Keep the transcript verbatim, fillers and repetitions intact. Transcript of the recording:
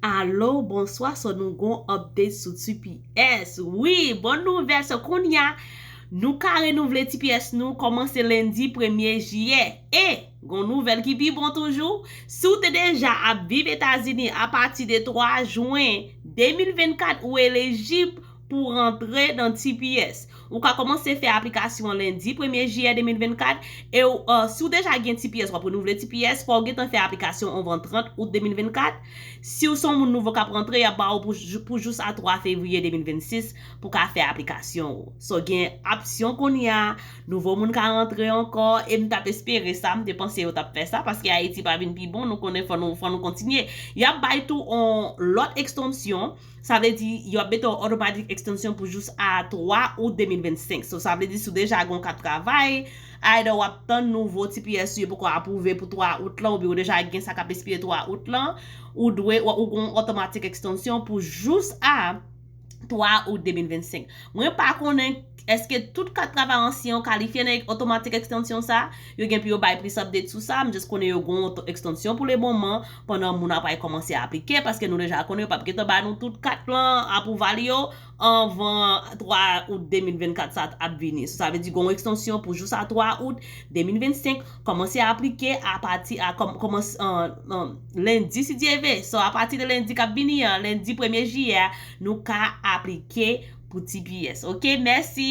Alo, bonswa, so nou gon update sou T P S. Wi, bon nouvèl, so kounye a, nou ka renouvle T P S nou kòmanse lendi premye jiyè. E, gon nouvèl ki pi bon toujou, si w te deja ap viv Etazini apati de twa jen de mil vennkat, ou elijib pou rantre nan T P S. Ou ka kòmanse fè aplikasyon an lendi premye jiyè de mil vennkat. E w, uh, si w deja gen T P S, w ap renouvle T P S, fò w gentan fè aplikasyon anvan trant out de mil vennkat. Si w se yon moun nouvo k ap rantre, y ap ba w pou, pou jous a twa fevriye de mil vennsis pou ka fè aplikasyon ou. So, gen opsyon kounye a, nouvo moun ka rantre ankò, e m t ap espere sa, m te panse yo t ap fè sa, paske Ayiti pa vin pi bon, nou konnen fò nou, fò nou kontinye. Y ap bay tou on lòt ekstansyon, sa vle di, yo ap mete yon automatic extension pou jous a twa out de mil vennsenk. So, sa vle di, si w deja gen yon kat travay, either w ap tann nouvo T P S ou yo poko apwouve pou twa out lan, oubyen w deja gen sa k ap ekspire twa out lan, ou dwe, ou, ou gen yon automatic extension pou jous a twa out de mil vennsenk. Mwen pa konnen èske tout kat travay ansyen yo kalifye nan automatic extension sa. Yo gen pou yo bay plis update sou sa. M just konnen yo gen yon extension pou le moman, pandan moun ap pral kòmanse aplike, paske nou deja konnen yo p ap gentan ba nou tout kat lan, apwouval yo, anvan twa out de mil vennkat sa ap vini. So, sa vle di gen yon ekstansyon pou jous a twa out de mil vennsenk. Kòmanse aplike apati a kòm, kòmanse, uh, uh, lendi, si Dye vle. So, apati de lendi k ap vini an, lendi premye jiyè a, nou ka aplike pou T P S. Oke, mèsi.